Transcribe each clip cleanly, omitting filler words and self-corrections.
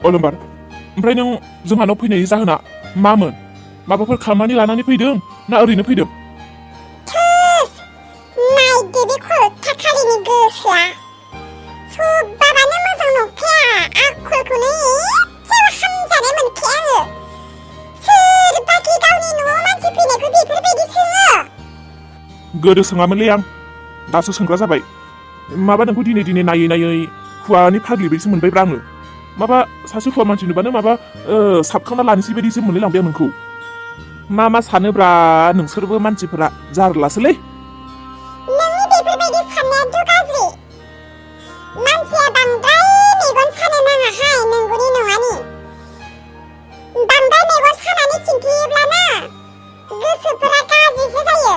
अलम्बार ओमफ्राय नों जोंहानाव फैनायनि जाहोना मामोन? माबाफोर खालामनानै लानानै फैदों ना ओरैनो फैदों? नायदो बे खर'था खालिनि गोसोआ सबाबानो मोजां नंखाया आखलखौनो एसेबो हामजानाय मोनखाया आङो। सोरबाखि गावनि न'आव मानसि फैनायखौ बेफोरबायदि सोङो? गोदो सोङामोनलै आं, दासो सोंग्रा जाबाय। माबा नोंखौ दिनै नायै हौवानि फाग्लि बायदिसो मोनबायब्रा आङो। माबा सासे हौवा मानसि नुबानो माबा साबखांना लानोसै बायदिसो मोनलायलांबाय आं नोंखौ। मा सानोब्रा नोंसोरबो मानसिफोरा जारलासोलै। नोंनि बेफोरबायदि साननायाथ' गाज्रि। मानसिया बांद्राय मेगन सानो नाङाहाय, नंगौनि नङानि। बांद्राय मेगन सानानै खिन्थियोब्लाना गोसोफोरा गाज्रिसो जायो।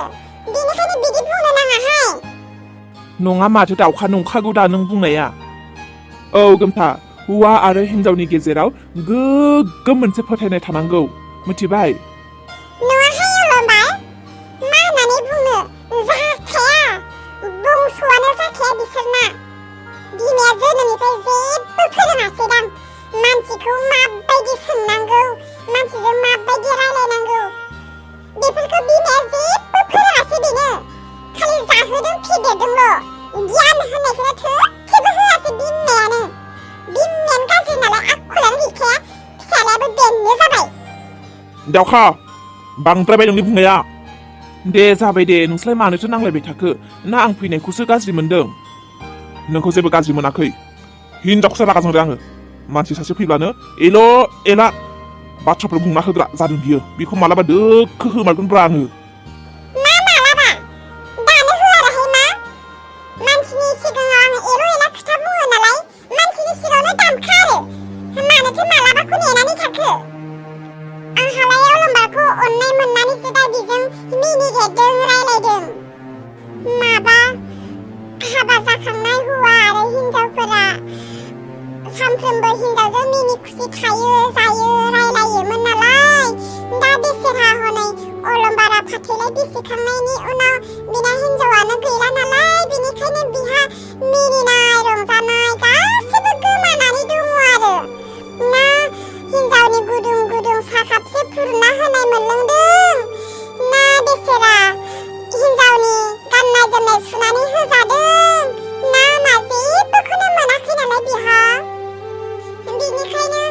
बेनिखायनो बिदि बुंनो नाङाहाय। नङा माथो दाउखा, नंखागौ दा नों बुंनाया। औ गोमथा, हौवा आरो हिनजावनि गेजेराव गोग्गोम मोनसे फोथायनाय थानांगौ, मिथिबाय? नङाहाय अलम्बार, मा होननानै बुंनो, जाखाया। बंस'आनो जाखाया बिसोरना। बिमाया जोनोमनिफ्राय जेबो फोरोङासैदां। मानसिखौ माबायदि सोंनांगौ, मानसिजों माबायदि रायलायनांगौ, बेफोरखौ बिमाया जेबो फोरोङासै बेनो। खालि जाहोदों फेदेरदोंल'। गियान होनायखौनो थोबसेबो होआसै बिमायानो। बिमायानो गाज्रि नालाय आखलानो गैखाया, फिसालायाबो बेनो जाबाय। दाउखा, बांद्रायबाय नोंनि बुंनाया। दे जाबाय दे, नोंसोरलाय मानोथो नांलायबाय थाखो? ना आं फैनायखौसो गाज्रि मोनदों? नोंखौ जेबो गाज्रि मोनाखै। हिनजावखौसो रागा जोंदों आङो। मानसि सासे फैब्लानो एल' एला बाथ्राफोर बुंना होग्रा जादों बियो। बेखौ मालाबा दोखो होमारगोनब्रा आङो। मा मालाबा? दानो होआराहाय मा? मानसिनि सिगाङाव आङो एल' एला खोथा बुङो नालाय मानसिनि सिगाङावनो दामखा आरो। मानोथो मालाबाखौ नेनानै थाखो? आंहालाय अलम्बारखौ अननाय मोननानैसो दा बिजों मिनिदेरदों, रायलायदों। माबा हाबा जाखांनाय हौवा आरो हिनजावफोरा सानफ्रोमबो हिनजावजों मिनि खुसि थायो, जायो, रायलायोमोन नालाय। दा बेसेरा हनै अलम्बारा फाथैलाय बिसिखांनायनि उनाव बिना हिनजावानो गैला नालाय, बेनिखायनो बिहा मिनिनाय, रंजानाय गासैबो गोमानानै दङ आरो। ना हिनजावनि गुदुं गुदुं साहा कापसे फुदुंना होनाय मोनलोंदों, ना बेसेरा हिनजावनि गाननाय जोमनाय सुनानै होजादों, ना मा जेबोखौनो मोनाखै नालाय बिहा। बेनिखायनो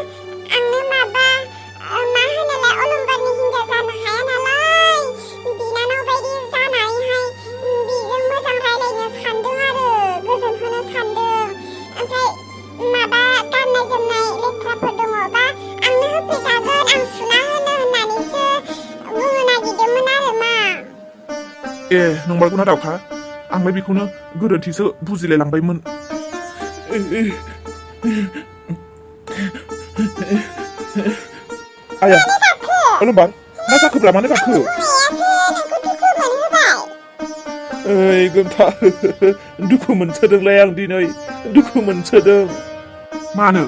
आंनो माबा मा होनोलाय अलम्बारनि हिनजाव जानो हाया नालाय, बिनानाव बायदि जानानैहाय बिजों मोजां रायलायनो सानदों आरो गोजोन होनो सानदों। ओमफ्राय माबा गाननाय जोमनाय लेथ्राफोर दङबा आंनो होफैजागोन, आं सुना होनो होननानैसो बुंनो नागिरदोंमोन आरो मा। ए नंमारगौना दाउखा? आंलाय बेखौनो गोरोन्थिसो बुजिलाय लांबायमोन। आया अलम्बार, मा जाखोब्रा? मानो गाबखो? ओइ गोमथा, दुखु मोनसोदोंलाय आं दिनै, दुखु मोनसोदों। मानो?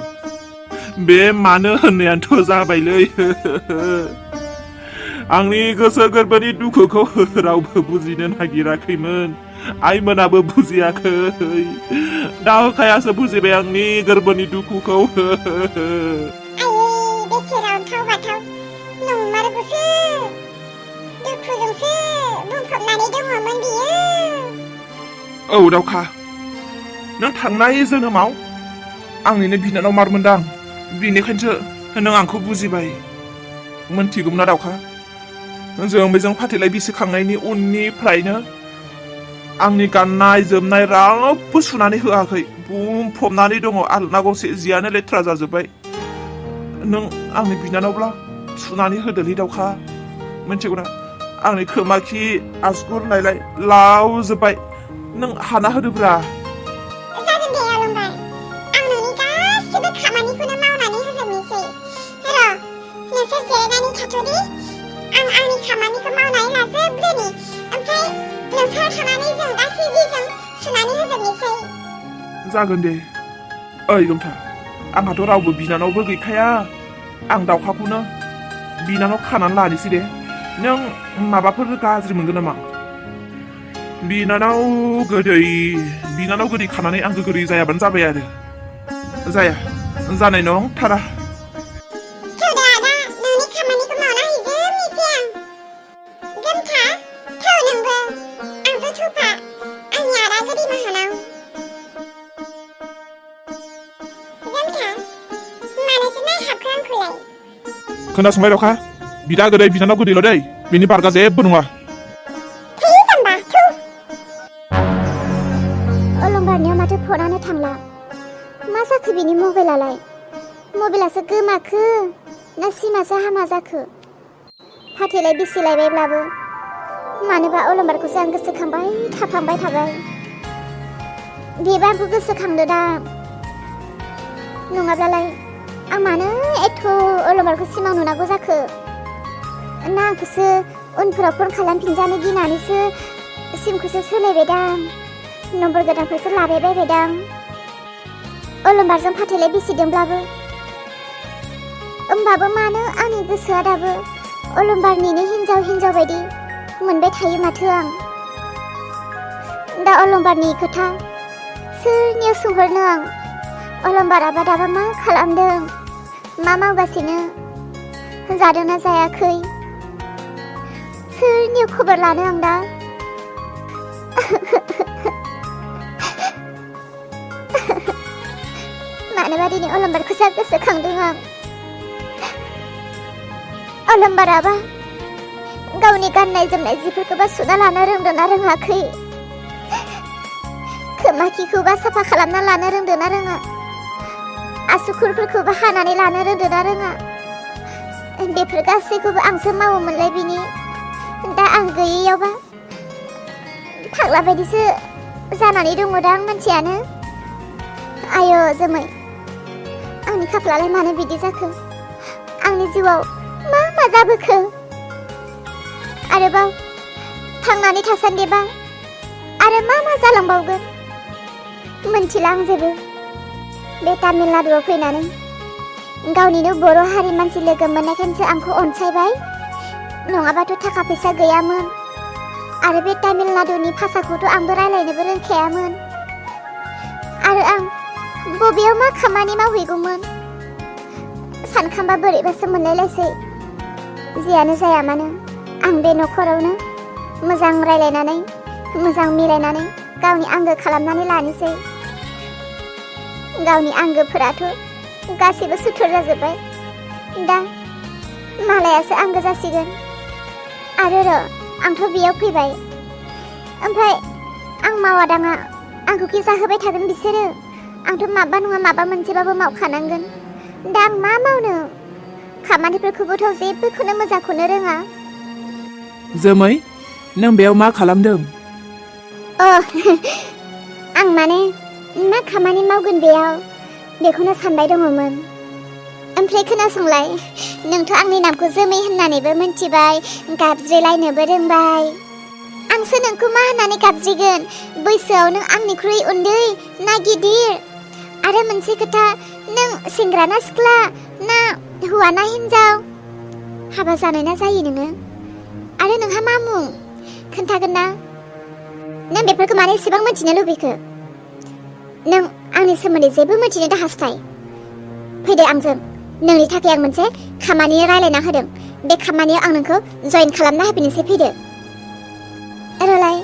बे मानो होननायानोथ' जाबायलै। आंनि गोसो गोरबोनि दुखुखौ रावबो बुजिनो नागिराखैमोन। आइमोनाबो बुजियाखै। दाउखायासो बुजिबाय आंनि गोरबोनि दुखुखौ। बेसेरा अन्थाव बाथाव, नंमारगौसो। दुखुजोंसो बुंफबनानै दङमोन बियो। औ दाउखा, नों थांनाय जोनोमाव आंनिनो बिनानाव मारमोनदां। बेनिखायनोसो नों आंखौ बुजिबाय। मोनथिगौमोनना दाउखा, जों बेजों फाथैलाय बिसिखांनायनि उननिफ्रायनो आंनि गाननाय जोमनाय रावबो सुनानै होआखै। बुंफबनानै दङ, आलना गंसे जियानो लेथ्रा जाजोब्बाय। नों आंनि बिनानावब्ला सुनानै होदोलै दाउखा, मिथिगौना? आंनि खोमाखि आसुगुर नायलाय लावजोब्बाय, नों हाना होदोब्रा। जागोन दे अलम्बार, आं नोंनि गासिबो खामानिखौनो मावनानै होजोबनोसै। र' नोंसोर जिरायनानै थाथ'दे, आं आंनि खामानिखौ मावनानै लाजोबग्रोनि, ओमफ्राय नोंसोर थानानै जों गासै जिजों सुनानै होजोबनोसै। जागोन दे। ओइ गोमथा, आंहाथ' रावबो बिनानावबो गैखाया। आं दाउखाखौनो बिनानाव खानानै लानोसै दे। नों माबाफोर गाज्रि मोनगोन नामा? बिनानाव गोदै खानानै आंबो गोदै जायाबानो जाबाय आरो। जाया, जानाय नंथारा। खोनासंलाय दावखा बिदा गोदै बिनानाव गोदैल' दै बिनि बारगा जेबो नङा थै जाम्बा थु अलंबारनियाव माथो फनानो थांला मा जाखो बिनि मबाइलालाय मबाइलासो गोमाखो ना सिमासो हामा जाखो फाथैलाय बिसिलायबायब्लाबो मानोबा अलंबारखौसो आं गोसोखांबाय थाबाय बेबो आंखौ गोसोखांदो दा नङाब्लालाय आं मानो एथ' अलंबारखौ सिमां नुनांगौ जाखो ना आंखौसो उनफोराव फन खालामफिनजानो गिनानैसो सिमखौसो सोलायबायदां नम्बर गोदानखौसो लाबायबायदां अलंबारजों फाथैलाय बिसिदोंब्लाबो होमबाबो मानो आंनि गोसोआ दाबो अलंबारनिनो हिन्जाव बायदि मोनबाय थायो माथो आं दा अलंबारनि खोथा सोरनियाव सोंहरनो आं अलंबाराबा दाबा मा खालामदों मा मावगासिनो जादोंना जायाखै सोरनियाव खबर लानो आं दा मानोबा दिनै अलंबारखौसो गोसोखांदों आं अलंबाराबा गावनि गाननाय जोमनाय जिफोरखौबा सुना लानो रोंदोंना रोङाखै खोमा खिखौबा साफा खालामना लानो रोंदोंना रोङा आसुखुरफोरखौबो हानानै लानो रोंदोंना रोङा बेफोर गासैखौबो आंसो मावोमोनलाय बिनि दा आं गैयैयावबा फाग्ला बायदिसो जानानै दङदां मानसियानो आय' जोमै आंनि खाफालालाय मानो बिदि जाखो आंनि जिउआव मा जाबोखो आरोबाव थांनानै थासान्दिबा आरो मा जालांबावगोन मोनथिला आं जेबो बे तामिलनाडुआव फैनानै गावनिनो बर' हारि मानसि लोगो मोननायखायसो आंखौ अनसायबाय नङाबाथ' थाखा फैसा गैयामोन आरो बे तामिलनाडुनि भाषाखौथ' आंबो रायलायनोबो रोंखायामोन आरो आं बबेयाव मा खामानि मावहैगौमोन सानखांबा बोरैबासो मोनलायलायसै जियानो जाया मानो आं बे न'खरावनो मोजां रायलायनानै मोजां मिलायनानै गावनि आंगो खालामनानै लानोसै गावनि आंगोफोराथ' गासैबो सुथुर जाजोब्बाय दा मालायासो आंगो जासिगोन आरो आंथ' बेयाव फैबाय ओमफ्राय आं मावा दाङा आंखौ कि जाहोबाय थागोन बिसोरो आंथ' माबा नङा माबा मोनसेबाबो मावखानांगोन दा आं मा मावनो खामानिफोरखौबोथ' जेबोखौनो मोजांखौनो रोङा जोमै नों बेयाव मा खालामदों आं माने मा खामानि मावगोन बेयाव बेखौनो सानबाय दङमोन ओमफ्राय खोनासंलाय नोंथ' आंनि नामखौ जोमै होननानैबो मिन्थिबाय गाबज्रिलायनोबो रोंबाय आंसो नोंखौ मा होननानै गाबज्रिगोन बैसोआव नों आंनिख्रुइ उन्दै ना गिदिर आरो मोनसे खोथा नों सेंग्रा ना सिख्ला ना हौवा ना हिन्जाव हाबा जानाय ना जायो नोङो आरो नोंहा मा मुं खोन्थागोन ना नों बेफोरखौ मानो एसेबां मिथिनो लुबैखो नों आंनि सोमोन्दै जेबो मिथिनो दा हास्थाय फैदो आंजों नोंनि थाखाय आं मोनसे खामानि रायलायना होदों बे खामानियाव आं नोंखौ जइन खालामना होफिननोसै फैदो रलाय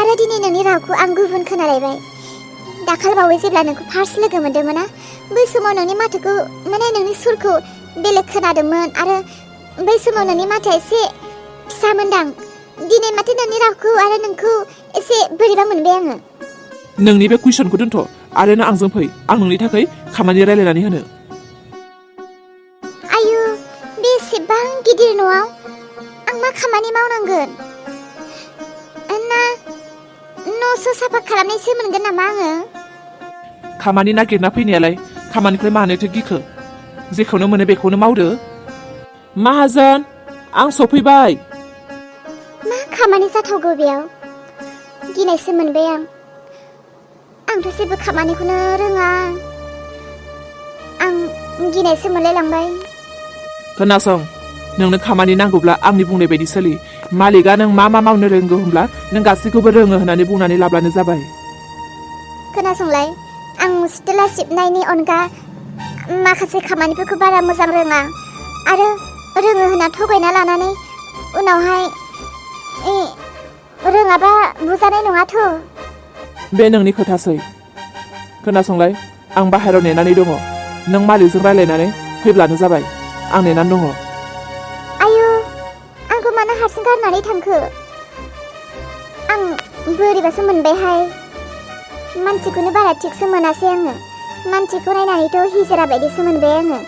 आरो दिनै नोंनि रावखौ आं गुबुन खोनालायबाय दाखालबावै जेब्ला नोंखौ फार्स्ट लोगो मोनदोंमोन ना बै समाव नोंनि माथोखौ माने नोंनि सुरखौ बेलेग खोनादोंमोन आरो बै समाव नोंनि माथोआ एसे फिसा मोनदां दिनै माथो नोंनि रावखौ आरो नोंखौ एसे बोरैबा मोनबाय आङो नोंनि बे कुइसनखौ दोनथ' आरो नों आंजों फै आं नोंनि थाखाय खामानि रायलायनानै होनो आयु बेसेबां गिदिर न'आव आं मा खामानि मावनांगोन ना न'सो साफा खालामनायसो मोनगोन नामा आङो खामानि नागिरना फैनायालाय खामानिखौलाय मानोथो गिखो जेखौनो मोनो बेखौनो मावदो माहाजोन आं सफैबाय मा खामानि जाथावगौ बेयाव गिनायसो मोनबाय आंथ' जेबो खामानिखौनो रोङा आं गिनायसो मोनलायलांबाय खोनासं नोंनो खामानि नांगौब्ला आंनि बुंनाय बायदि सोलि मालिकआ नों मा मावनो रोंगौ होनब्ला नों गासैखौबो रोङो होननानै बुंनानै लाब्लानो जाबाय खोनासंलाय आं सिथ्ला सिबनायनि अनगा माखासे खामानिफोरखौ बारा मोजां रोङा आरो रोङो होनना थगायना लानानै उनावहाय रोङाबा बुजानाय नङाथ' बे नोंनि खोथासै खोनासंलाय आं बाहेरायाव नेनानै दङ नों मालिकजों रायलायनानै फैब्लानो जाबाय आं नेनानै दङ नानै थांखो आं बोरैबासो मोनबायहाय मानसिखौनो बारा थिगसो मोनासै आङो मानसिखौ नायनानैथ' हिजरा बायदिसो मोनबाय आङो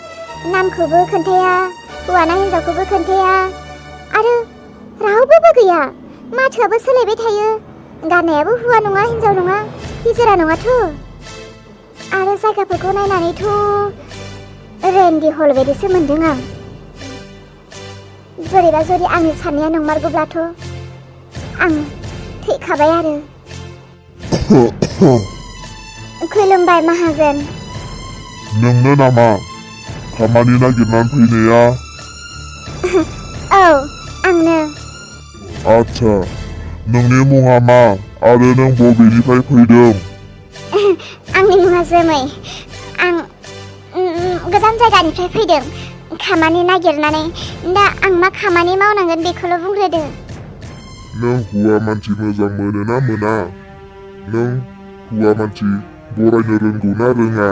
नामखौबो खोन्थाया हौवाना हिन्जावखौबो खोन्थाया आरो रावबोबो गैया माथोआबो सोलायबाय थायो गाननायाबो हौवा नङा हिन्जाव नङा हिजरा नङाथ' आरो जायगाफोरखौ नायनानैथ' रेन्डि हल बायदिसो मोनदों आं बोरैबा जुदि आंनि साननाया नंमारगौब्लाथ' आं थैखाबाय आरो खुलुमबाय माहाजोन नोंनो नामा खामानि नागिरनानै फैनाया औ आंनो आच्छा नोंनि मुङा मा आरो नों बबेनिफ्राय फैदों आंनि मुङा जोमै आं गोजान जायगानिफ्राय फैदों खामानि नागिरनानै दा आं मा खामानि मावनांगोन बेखौल' बुंग्रोदो नों हौवा मानसि मोजां मोनो ना मोना नों हौवा मानसि बरायनो रोंगौ ना रोङा